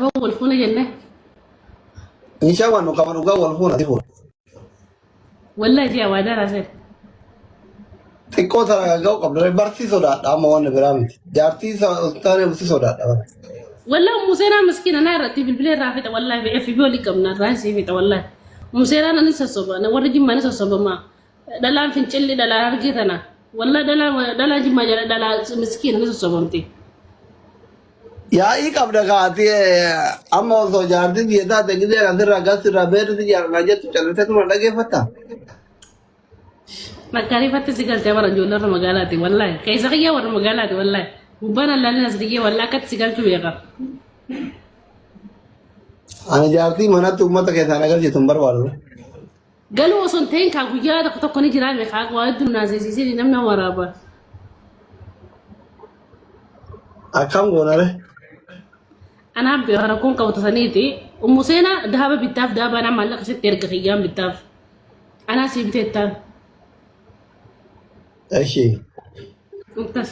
Tapha wal fuuna jenne. Hin shawwannu kama dhugaa wal fuuna si fuudha. Wallahi ji'a waadaa raasee. Xiqqoo taragagga'uu qabda. Barsi sodaadha amma waan biraa miti. Jaartii taane si sodaadha bara. Wallahi ummu seenaa miskiina naa irratti bilbilee irraa fixa wallahi FB olii qabna irraa sii fixa wallahi. Ummu seenaa nan sossoba warri jimmaa ni sossobama. Dhalaan fincilli dhalaan argee tana. Wallahi dhalaan dhalaan jimmaa jala dhalaa miskiina ni sossobamti. Yaa'ii qabda kaati amma osoo jaartii biyya taate gisee asirraa gasirraa beerri jaarraa jettu callisee tuma dhageeffatta. Makkaariifatti si galchee bara ijoollee warra magaalaati wallahi. Keessa kiyyaa warra magaalaati wallahi. Gubbaan allaalin as diyyee wallahi akkatti si galchuu beeka. Ani jaartii manatti uummata keessaan agarsiisu hin barbaadu. Galuu osoo hin ta'in kaa guyyaa tokko tokko ni jiraa meeqa waa hedduu naasisiisee namni waraaba. Akkam goonare? Anaaf beeka rakkoon qabu tasaniiti. Ummu seenaa dahaba bittaaf dahaba anaa maallaqa sitti erga kiyyaan bittaaf. Anaa sii biteettaan. Eshi. Akkas.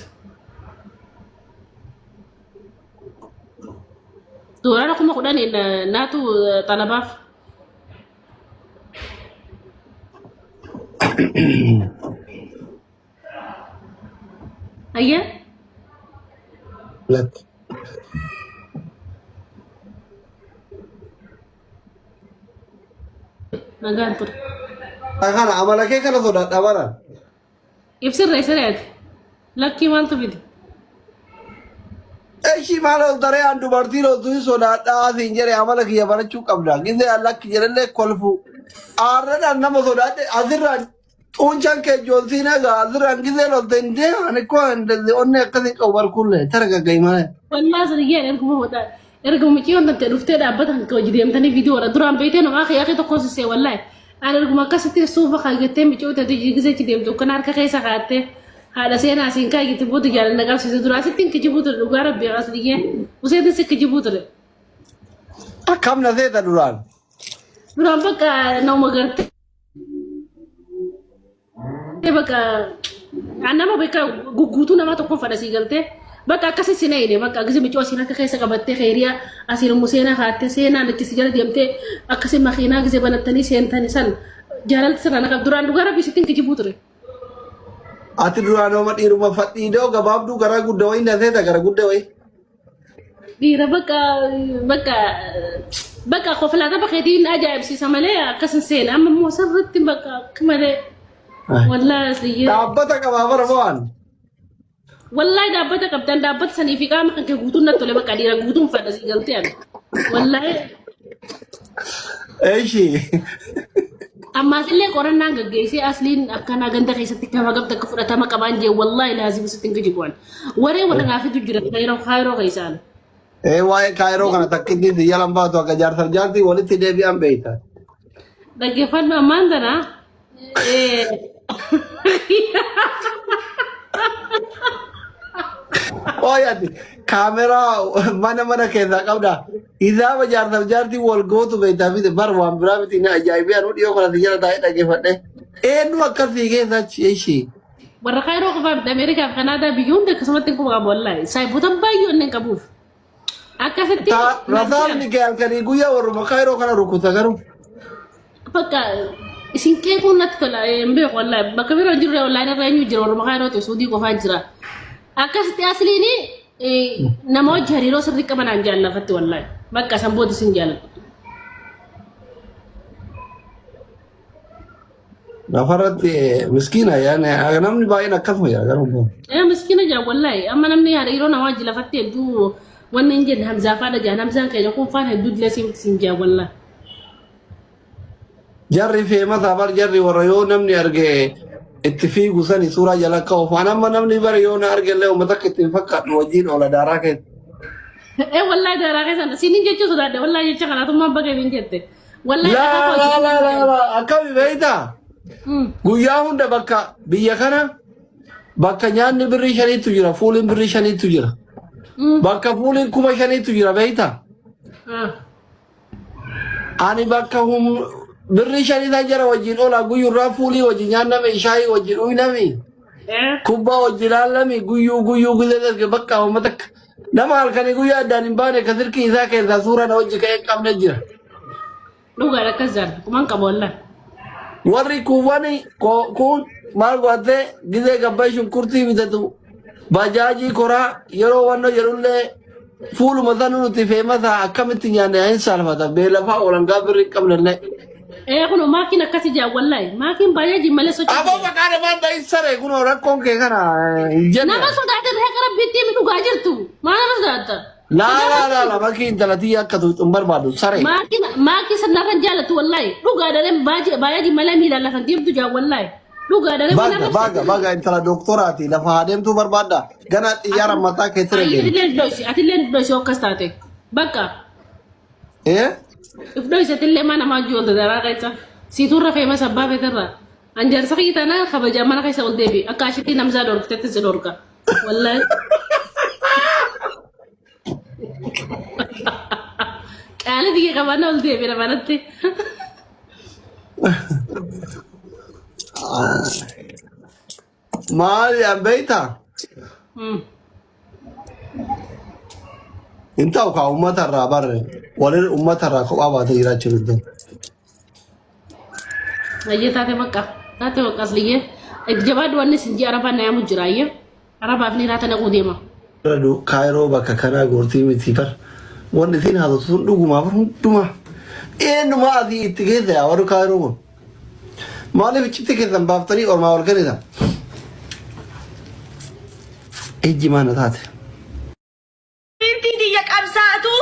Doolaara 10,000 naatu xalabaaf. Ayyaa. Lakki. Nagaan ture. Kana amala kee kana sodaadha bara. Ibsirra isirreeti. Lakkii maaltu fide? Eshi maal ol taree an dubartii loltuu hin sodaadhaa siin jedhe amala kiyya barachuu qabda. Gizee an lakki jedhellee kolfu. Aarradhaan nama sodaadhe asirraan xuunchaan kee joonsiin egaa asirraan gizee lolte hin deema ani koo onnee akkasii qabu barkuullee targagga'i malee. Wallaa saniyyaan erguma hodhaa erguma miciyyoon tante dhuftee dhaabbata kan hojii deemtanii viidiyoodha duraan beektee nama akhi akhi tokko sisee wallaahi ani erguma akkasitti suufa kaayyattee miciyoo tante gisee achi deemtu kan harka keessa kaa'attee haadha seenaa asiin kaayyatti booda jaalala qabsiise duraa sitti hin kijibuu ture dhugaa rabbii asliyyee useetin si kijibuu ture. Akkam na seeta duraan. Duraan bakka nama gartee bakka nama bakka guguutuu nama tokkoon fadha sii galtee bakka akkasi si nayne bakka gisi micoo asiin akka keessa qabattee keeriyaa asiin immoo seenaa kaattee seenaan itti si jala deemtee akkasi makiinaa gise banattanii seentanii san jaalalti sirraa naqab duraan dhugaa rabbii sittiin kijibuu ture. Ati duraan hooma dhiiruma fadhiidoo gabaabduu garaa guddaa wayii na seeta gara guddaa wayii. Dhiira bakka bakka bakka koflaa tapha keetiin ajaa'ibsiisa malee akkas hin seene amma immoo sirriitti bakka akka malee wallaahi asliyyee. Dhaabbata qabaa bara mo'an. Wallaahi dhaabbata qabdan dhaabbata sanii fi qaama kan kee guutuun natti tole bakka dhiira guutuun fadha si galtee ani. Wallaahi Eshi. ammaas illee qorannaan gaggeessee asliin akkanaa ganda keessatti kama gamta akka fudhatama qabaan jee wallaahi laazim sitti hin kijibuan. Waree warra naa fidu jira kaayiroo kaayiroo keessaan. Ee waa'ee kaayiroo kana takkittiin si jalan baatu akka jaarsaaf jaartii walitti deebi'an beekta. Dhaggeeffadhu ammaan tana. Qoy ati kaameraa mana mana keessaa qabda. Hisaaba jaarsaaf jaartii wal gootu beektaa miti bar waan biraa miti na ajaa'ibee anuu dhiyoo kana si jala taa'ee dhaggeeffadhe. Eenyu akkas sii keessa achi ishii. Warra kaayiroo qofaa miti Ameerikaa fi Kanaadaa biyya hunda akkasumatti hin quba qabu wallaahi. Saayiboota baay'ee onneen qabuuf. Akkasitti Rasaasni kee halkanii guyyaa warruma kaayiroo kana rukuta garuu. Bakka isin qeequun natti tola hin beeku wallaahi. Bakka biroo hin jirre wallaahi irra eenyu jira warruma kaayiroo suudii qofaa jira. Akkasitti asliin nama hojii hariiroo sirrii qaban aan jaallafatti wallaahi. Bakka san booda isin jaalladha. Lafarratti miskiina yaani namni baay'een akkasuma jira garuu. Ee miskiina jaa wallaahi amma namni hariiroo namaa wajji lafatti hedduu wanni hin jenne Hamzaa faadha jaan Hamzaan keenya kun faan hedduu dilee siin siin jaa wallaahi. Jarri feemasaa bar jarri warra yoo namni arge itti fiigu sani suuraa jala akka oofaan amma namni bara yoo na arge illee uummata akka ittiin fakkaatu wajjin oola daaraa keessa. Ee wallaahi daaraa keessan siinin jechuu sodaadhe wallaahi jecha kanaatummaan baga hin jette. Wallaahi Laa laa laa laa laa akkami beektaa? Guyyaa hunda bakka biyya kana bakka nyaanni birrii shaniitu jira fuuliin birrii shaniitu jira. Bakka fuuliin 5,000tu jira beektaa? Ani bakka birrii shanii san jara wajjin oola guyyurraa fuulii wajjin nyaanname shaayii wajjin dhugname kubbaa wajjin laallame guyyuu guyyuu gizee darge bakka uummata akka Nama halkanii guyyaa addaan hin baane ka silkii isaa keessaa suuraa na wajji ka'ee hin qabne jira. Dhugaadha akkas jaan. Kuman qabu wallah. Warri kuuwwani kuun maal godhatee gizee gabbay shunkurtii bitatu bajaajii koraa yeroo wanno jedhullee fuuluma sanu nuti feemasaa akkamitti nyaanne hin saalfata beelafaa oolan gaafirri hin qabnellee. Ee kun maakiin akkasi jaan wallahi. Maakiin baay'ee malee sochii. Aboo maqaa namaan ta'in saree kun rakkoon kee kana hin jenne. Nama sodaate haqa rabbiitti himi dhugaa jirtu. Maa nama sodaatta? Laa laa laa laa makii intala tiyya akka tuqxu hin barbaadu saree. Maakiin maakii sanarra jaalatu wallahi. Dhugaa dhalee baay'ee malee miilaan lafan deemtu jaan wallahi. Dhugaa dhalee Baga baga baga intala doktoraati lafa haa deemtuu barbaadda. Gana xiyyaara mataa keessa irra deemti. Atillee dhoysi atillee dhoysi akkas taate. Bakka Eh? if dhoysi atillee mana namaa ijoollee daraa keessa. Siiturra feema sabbaa feetirra. Anjaarsa kiyya tanaa kabajaa mana keessa ol deebi. Akka ashitti namsaa dhorkitetti si dhorka. Wallahi. Qaala biyya qabaannaa ol deebi namanatti. Maali an beektaa? Hin ta'u kaa uummata irraa barre walirra uummata irraa kophaa baatee jiraachuu danda'u. Ayyee taate bakka taate bakka asliyyee jabaadhu wanni isin ji'a arabaa na yaamu jira ayyee arabaaf ni raata naquu deema. Kaayiroo bakka kanaa goortii miti bar wanni isiin haasoftu sun dhugumaa bar hundumaa eenyumaa asii itti keessa yaa warri kaayiroo kun maaliif iccitti keessan baaftanii ormaa wal kennitan ijji maana taate. Binti tiyya qabsaatu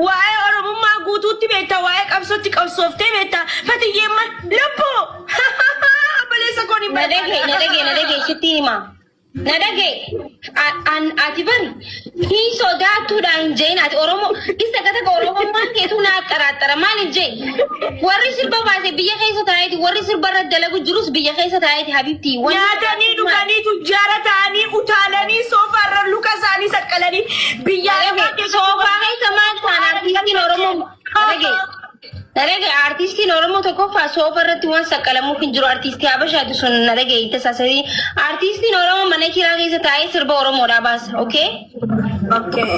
waa'ee Oromummaa guutuutti beekta, waa'ee qabsootti qabsooftee beekta. Fatiyyeen ma lubbuu obboleessa koon hin Na dhagaye, na dhagaye, na barbaada. dhagaye, sitti hima. Na dhagaye. Ati bari hin sodaattuudha hin jehin ati Oromoo isa gata ka Oromummaan keetuu naa xaraaxara maal hin jehin. Warri sirba baase biyya keessa taa'eeti warri sirba irra dalagu jirus biyya keessa taa'eeti habibti. Wanni Nyaatanii sodaattummaa. dhuganii tujjaara ta'anii utaalanii soofaarra luka isaanii saqqalanii biyya arabaa keessatti Soofaa keessa maal ta'an artiistiin Oromoo dhagaye. Dhagaye artiistiin Oromoo tokkoffaa soofa irratti waan saqqalamuuf hin jiru artiistii Habashaati sun na dhagaye itti saasanii artiistiin Oromoo mana kiraa keessa taa'ee sirba Oromoodhaa baasa okay. Okay.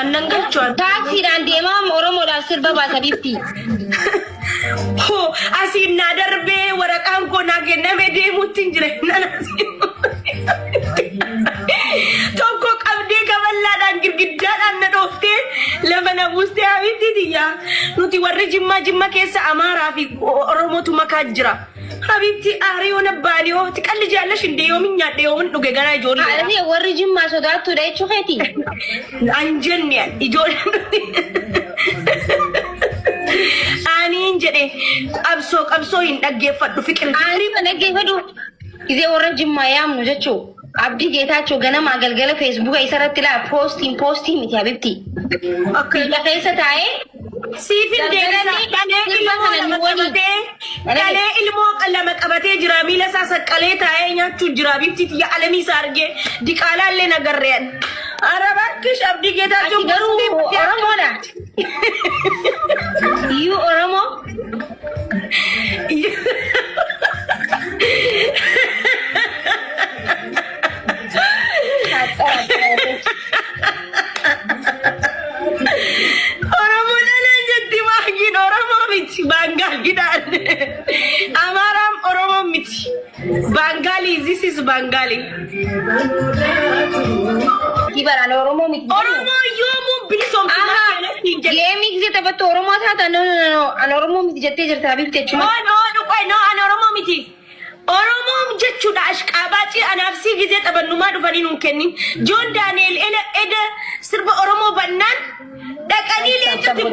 Annan galchu an. Taaksiidhaan deemaa Oromoodhaaf sirba baasa bifti. Hoo, asiin naa darbee waraqaan koo naa kenname deemuutti hin jira. Nan asiin. Tokko qabdee kaballaadhaan girgiddaadhaan na dhooftee lafa na buustee habiibtii tiyya. Nuti warri Jimmaa Jimma keessa Amaaraa fi Oromootu makaa jira. Habiibtii aarii yoo nabbaani yoo xiqalli jaallash indee yoomin nyaadhe yoomin dhuge ganaa ijoolleedha. Haadha warri Jimmaa sodaattuudha jechuu keeti. An jenne ijoolleen aniin jedhe qabsoo qabsoo hin dhaggeeffadhu fiqir Ani fiqiri kan dhaggeeffadhu gizee warra Jimmaa yaamnu jechuu Abdii Geetaachoo ganamaa galgala feesbuuka isarratti laa poostiin poostii miti habibti. Okay. Biyya keessa taa'ee Siifin deebisa. galgalallee Dhalee sirba ilmoo kana lama nu waliin. qabatee dhalee ilmoo lama qabatee jira miila isaa saqqalee taa'ee nyaachuu jira bifti tiyya alamii isaa argee diqaalaa illee nagarreen. Ara bakkish Abdii Ati Geetaachoo garuu Oromoodha. Iyyuu Oromoo. Oromoo dhalaan jetti maagiin Oromoo miti Baangaaliidhaan. Amaaraam Oromoo miti. Baangaali this is Baangaali. Baraan Oromoo miti. Oromoo yoomuu bilisoomti Aha. siin jedhe. Geemii gisee taphattu Oromoo taata no no no an Oromoo miti jettee jirta habibti No jechuudha. no dhuqee no ani Oromoo miti. Oromoo jechuudha ashqaabaacii anaaf sii gizee taphannumaa dhufanii nuun kennin. Joon Daani'el eda sirba Oromoo bannaan dhaqanii leencatti